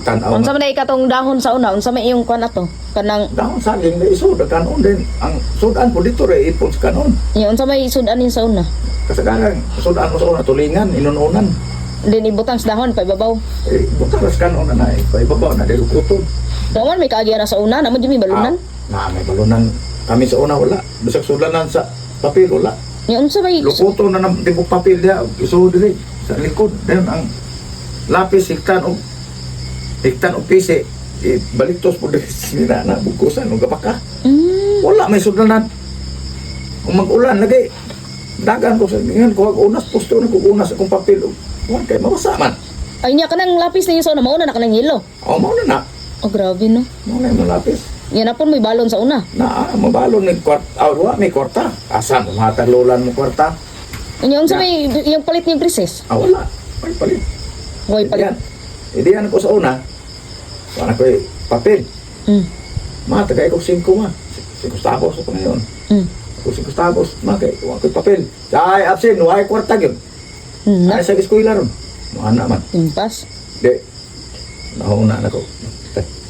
Tanaw Unsa nga. man ay katong dahon sa una, unsa may iyong kuan ato? Kanang Dahon saging na isod, kanon din. Ang sudan po dito re ipon sa kanon. Nya unsa may sudan nin sa una? Kasagaran, sudan mo sa una tulingan, inununan. Din ibutang sa dahon pa ibabaw. Eh, butaras kanon na na, eh, paibabaw na dahil kutod. Wa man may kaagi na sa una, namo jud may balunan. Ah, na may balunan. Kami sa una wala. Bisag sulanan sa papel wala. Nya unsa may Lukuto na ng tibok papel diha, isod diri sa likod. Dayon ang lapis higtan og pisi. Eh, baliktos po diri sila na bukusan og gapaka. Wala may sudlanan. Kung mag-ulan lagi, dagan ko sa ingan ko ag unas pusto na ko unas akong papel. Wa kay mabasa man. Ay nya kanang lapis ninyo sa una, mauna na kanang hilo. O mao na na. Oh, grabe no. Mao na imong lapis. Nya na pon may balon sa una. Na ah, mabalon ni kwarta, ah, wa may kwarta. Asa mo matag lolan mo kwarta? Nya unsa Na. may yung palit niyong krisis? Ah, wala. May palit. Way palit. Idiyan. Idiyan ko sa una. Wala ko papel. Matagay ko 5 ma. 5 centavos ako ngayon. Ako 5 centavos, ma kay wa ko'y papel. Ay, absent, wa ay kwarta gyud. Na. Ay sa eskwela ron. Mo man. Impas. Di. Nauna na ko.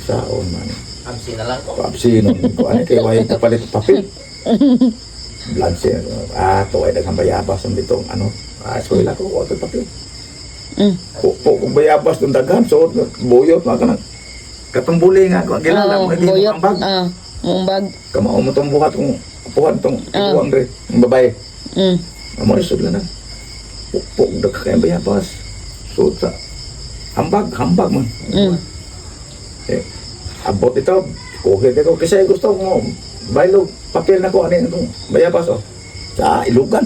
Saon man. Absin na lang ko. Absino ko ani kay way kapalit papel. Blanse. Ah, to ay daghang bayabas ang ditong ano. Ah, eskwela ko wa ko'y papel. Po po kung bayabas tong daghan so buyot pa kanang katumbuli nga ko gilala Oo, mo hindi mo buyot. ang bag. Ah, mo bag. Kamao mo tong buhat kung puhan tong Ah. ikuang dre ang babae. Amo isod na. Po daghan kay bayabas. So sa hambag hambag man. Eh, abot ito, kuhit ito. Kasi gusto ko, bailog, papel na ko, ano yun itong bayabas, oh. Sa ilugan.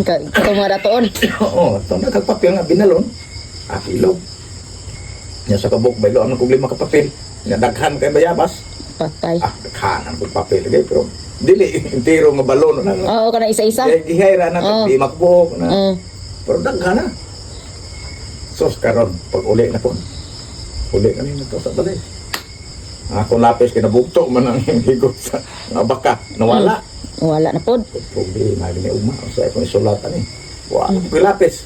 Ka katong mga datoon. Oo, itong nagkagpapel nga, binalon. Ah, ilog. Nya sa kabuk, bailo, ano kong lima ka papel. Nga daghan kay bayabas. Patay. Ah, daghan ang kong papel. Okay, pero dili, entero nga balon. Na, Oo, kanang isa-isa. Kaya gihayra na, Oo. di makbuhok na. Pero daghan na. Sos karon pag uli na po. Uli kami na to sa balay. Akong lapis kinabugto man ang higot sa nga baka nawala. Wala na pod. Problema gini uma sa akong isulatan ni. Wa ko lapis.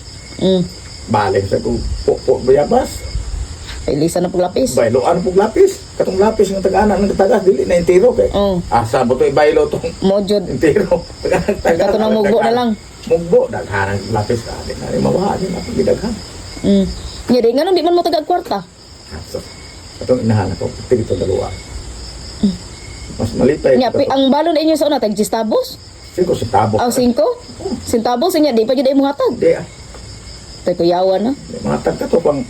Baling sa kong po bayabas. Pailisan na pug lapis. Bayloan pug lapis. Katong lapis nga tag-ana ng tagas dili na entero kay. Asa mo to ibaylo tong Mo jud. entero. Taga-taga. Kato nang mugbo na lang. Mugbo daghan ang lapis ka di na rin mawaha di na pag gidaghan. Nya di nganong di man mo tagag kwarta. So, atong inahan ako, tig ito dalawa. Mas malipay. Nya ang balon inyo sa una tag 10 tabos. 5 centavos. Aw 5? Centavos nya di pa jud ay mo hatag. Di ah. Tay kuyawan na. Di, mga tag to pang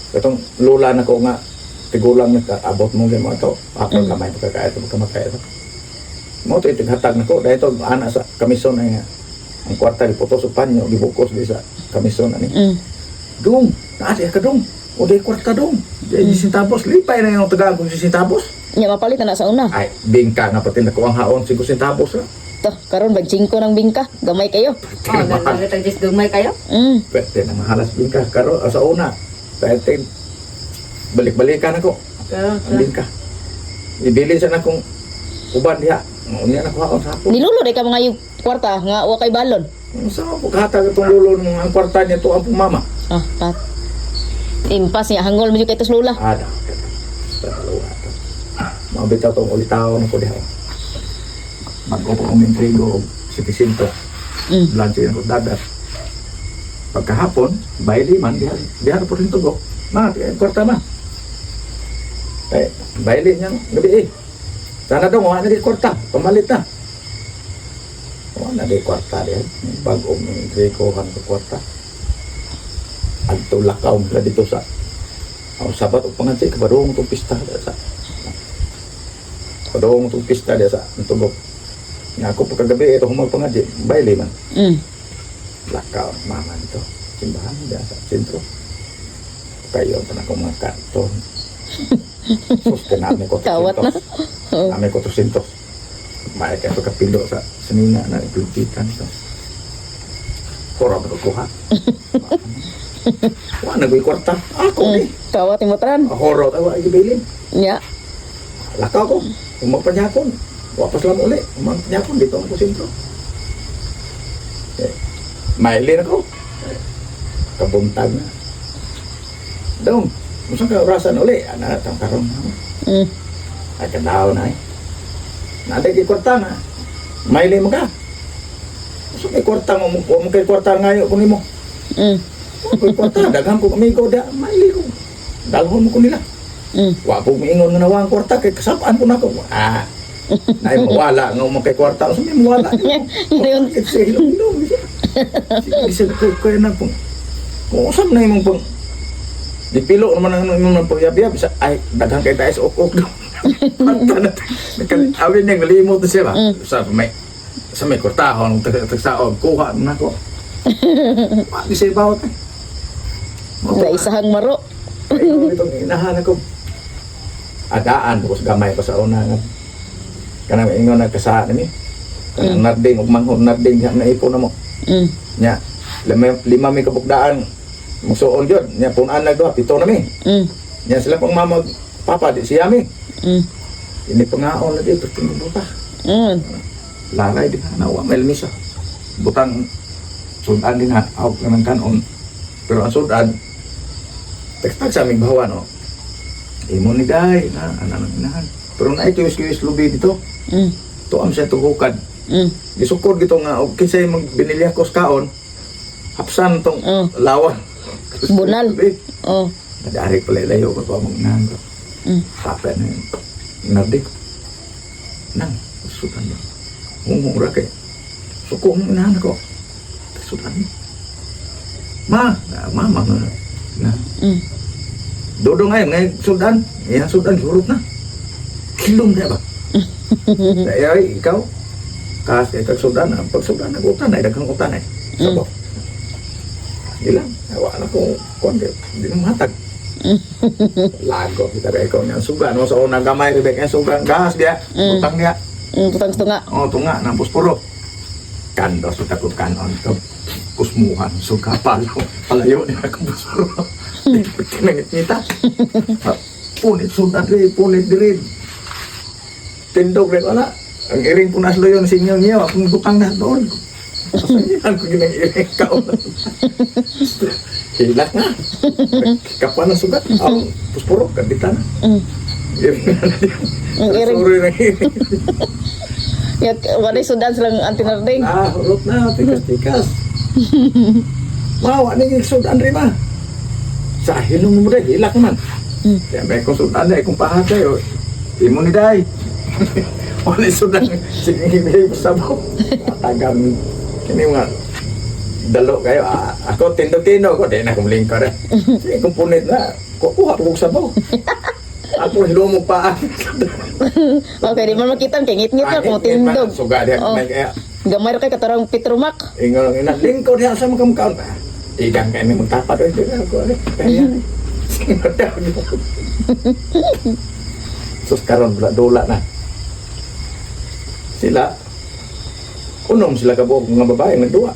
katong lula na ko nga tigulang na abot mo gyud mo to. Ako kamay pagkakaay to pagkamatay to. Mo to itighatag na ko dahil to ana sa kamison ay nga. Ang kwarta giputos og panyo gibukos di sa kamison ani. Dong, naa siya ka dong. O di kwarta dong. Di centavos lipay na yung tagaan kung centavos. Nya mapalit na sa una. Ay, bingka nga pati na ko ang haon 5 centavos ra. To, karon bag 5 ng bingka. Gamay kayo. Oh, nagtag just gamay kayo. Pwede na mahalas bingka karo sa una. Pwede balik-balikan ako Karon. ang bingka. Ibilin sa na kung uban diha. Unya na ko haon sa hapon. Nilulo day ka mga yung kwarta nga wa kay balon. Sa ko kahatag itong lulo ng ang kwarta niya to ang pong mama. Ah, pat. Impas niya hangol mo jud kay tos lula. Ada. Sa dalawa ito. Mga bitaw tong ulitaw na ko diha. Bago pa kong intrigo og 700. Blanche ko dagat. Pagkahapon, bayli man diha diha po rin tugo. Ma, eh, kwarta ma. Eh, bayli niyang gabi eh. Sana daw, wala na di kwarta. Pamalit na. Wala na di kwarta diha. Bago mong intrigo kan ko kwarta. Adto lakaw sila dito sa ang sabat o pangansi kabadong itong pista diha sa kabadong itong pista diha sa ang tugok. Nga ako pagkagabi ito humag pangadji, bayli man. Lakaw mama nito simbahan diha sa sentro. Kayo pa na akong mga karton. Sus, kanami ko Kawat na. Oo. Nami ko 300. May kayo pagkapilo sa sinina na iplutitan ito. Kora ba kuha? Wa na ko'y kwarta. Ako ni. Kawat imo tran. Horo tawa ay gibilin. Nya. Lakaw ko. Umagpanyakon. Wa pa sila uli. Umagpanyakon dito ang sentro. Eh, mailin ako. Eh, kabuntag na. Dong. Unsa ka orasan uli? Ana tang karon. Ay kadaw na eh. Naa kay kwarta na. Maili mo ka. Unsa kay kwarta mo mo mo kay kwarta ngayo ko nimo. Mo kay kwarta daghan ko amigo da maili ko. Dalhon mo ko nila. Wa ko miingon nga nawang kwarta kay kasapaan ko nako. Ah. Nay mawala nga mo kay kwarta unsa may mawala. Yun. Kasi hilom-hilom siya. Sige, sige, kaya na pong. Kung usap na imong pang dipilo naman ang imong pagyab-yab sa ay daghan kay tayo sa ok-ok daw. Awin niyang nalimot na siya ba? Sa may kwartahon, tagsaog, kuha na ko. Wag siya bawat eh. Sa isahang maro. Ay, itong inahan ako. Adaan, bukos gamay ko sa una nga. Kanang ingon na kasaan nami. Kanang narding, ug manghod narding, diha na ipon na mo. Nya, lima mi kabukdaan. Magsuon gyud. Nya punan na duha, pito na mi. Nya sila pang mama, papa di siya mi. Ini pangaon lagi perti buta. Lalay din na wa may lamisa. Butang sudan din ha, awk na ng kanon. Pero ang sudan, tagtag sa aming bahawan, no? Imo ni day, na, ana nang inahan. Pero na ito yung lubi dito. Tuam siya tuhukad. Gisukod gito nga, og kinsay magbinilya ko sa kaon, hapsan tong lawan. Bunal. Oh. Nadari pala layo ko tuam ang inahan ko. Papa na yun. Nardi ko. Nang, sudan ba? Hungong ra kay. Suko mong inahan ko. Sudan. Ma, na, mama na. Na. Dodong ay, ngay sudan. Yan sudan, hurot na. Kilom na ba? Kaya ay, ikaw, kas kay kag sudan, ang pagsudan, ang utan ay, daghang utan ay. Sabo. Ilang, awa na ko, kuwan kayo, hindi na mahatag. Lago, kita kay ikaw niya, suga, no, sa unang gamay, Rebecca, suga, gas dia, utang dia. Tutang tunga. Oh, tunga, nang puspuro. Kando, sa takot kanon, to. Kusmuhan, suga, palo, palayo niya akong puspuro. Tinangit ngita. Punit sudan rin, punit dirin. Tindog rin, wala. Ang iring punas lo yun, sinyo niyo, akong butang na doon. Kasanyan ko ginang iring kaon. Hilak na. Kapan na sugat. Ang puspuro, kandita na. Iring na na. Ang iring. Sorry na iring. Yak walay sudan silang antinarding. Ah, hurot na, tikas-tikas. Mawa ni sudan rin ma. Sa hilong mo dahil, hilak naman. Kaya may kong sudan na, kung pahat kayo, imo ni day. Wala sudan, sige hindi ko sabaw. Tagang, kini mga dalo kayo. Ah, ako, tindog-tindog ko, di na kong lingkod eh. Sige, kung punit na, kukuha ko og sabaw. Ako, hilong mo pa. Okay, di man makita kay ngit-ngit na kung tindog. Suga diya, Oh. may kaya. Gamay ra kay katarong Petromac. Ingon ang ina, lingkod diha sa mga kamkaon. Igang kami magtapat oy, di ako eh. Kaya. Sus karon dula dula na. Sila unom sila kabuok mga babae nagduwa.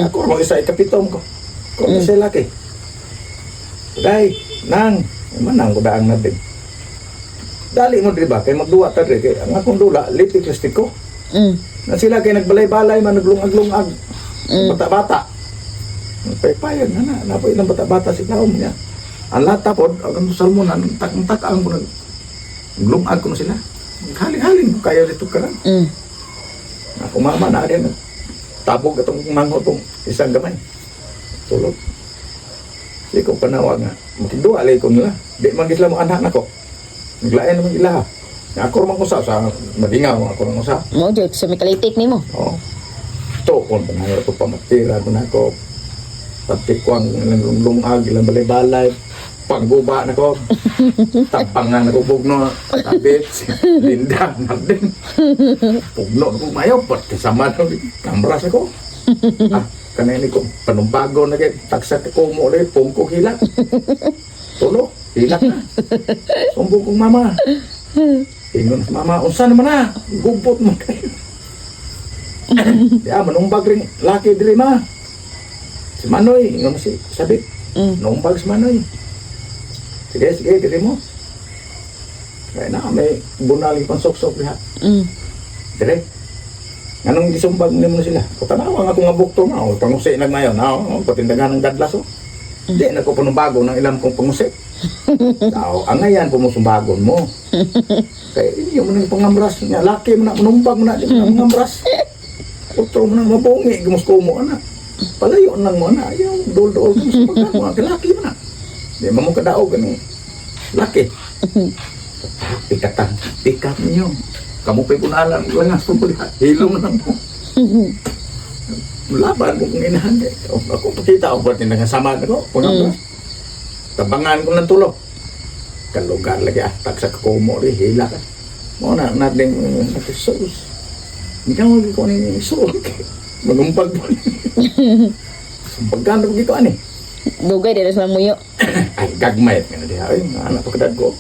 Ako ra isa ikapitom ko. Ko mm. sila laki. Day, nang, manang ko daang natin. Dali mo diri ba kay magduwa ta diri kay ang akong dula litik plastic ko. Na sila kay nagbalay-balay man naglungag-lungag. Bata-bata. Paypayag na na, napoy ilang bata-bata si taom niya. Ang lata pod, ang salmonan, tak-tak ang ko nag glungag ko na sila. Haling-haling ko kayo dito karon. Ako mama na rin. Tabog itong mango itong isang gamay. Tulog. Di ko panawag nga. Makigduwa lay ko nila. Di man gisla mo anak nako. Naglain naman ila. Ako man ko sa madingaw ako man ko sa. Mo jud sa mikalitik nimo. Oo. Tukon pa na ako pamatira ko na ako. Patikwang ilang lungag, ilang balay-balay. Pangguba na ko. Tampangan na ko bugno. Sabit, Linda, Nardin. Pugno na ko mayo. Pat kasama na ko. Kamras ako. Ah, kanay ko. Panumbago na kay. Taksa ka ko mo ulit. Pungko hilak. Tulo. Hilak na. Sumbong kong mama. Ingon sa mama, unsa naman na? Gubot mo kayo. Ya, manumbag rin laki diri ma. Si Manoy, ingon si Sabit. Numbag si Manoy. Sige, sige, diri mo. Kaya na, may bunal yung pansoksok diha. Dire. Anong gisumbag nimo sila? Kung tanawa nga akong nga bukto ma, o pangusi nagmayo na, o patindagan ng gadlas o. Di na ko panumbago ng ilang kong pangusi. Tao, ang ngayan pumusumbagon mo. Kaya inyo mo nang pangamras niya, laki mo na, manumbag mo na, di mo na pangamras. Utro mo nang mabungi, gimusko mo ana. Palayo nang mo ana, ayaw, dol-dol mo sumbagan mo, kay laki mo na. Di mo mo kadaog, ano, laki. Pikatan, pikat ninyo. Kamu pa'y punalan, langas po pala. Hilong na lang po. Laban ko kung inahan. Ako, pakita ako, ba't nga ko? Pangamras. Tabangan ko ng tulog. Kalugar lagi ah, tag sa kumo ri, hila ka. Mo na natin nagkisos. Hindi ka ko ni suot. Manumpag po. Sumbagan ko ani. Dugay diri sa muyo. Ay, gagmay. Nga na diha. Ay, anak pa kadad ko.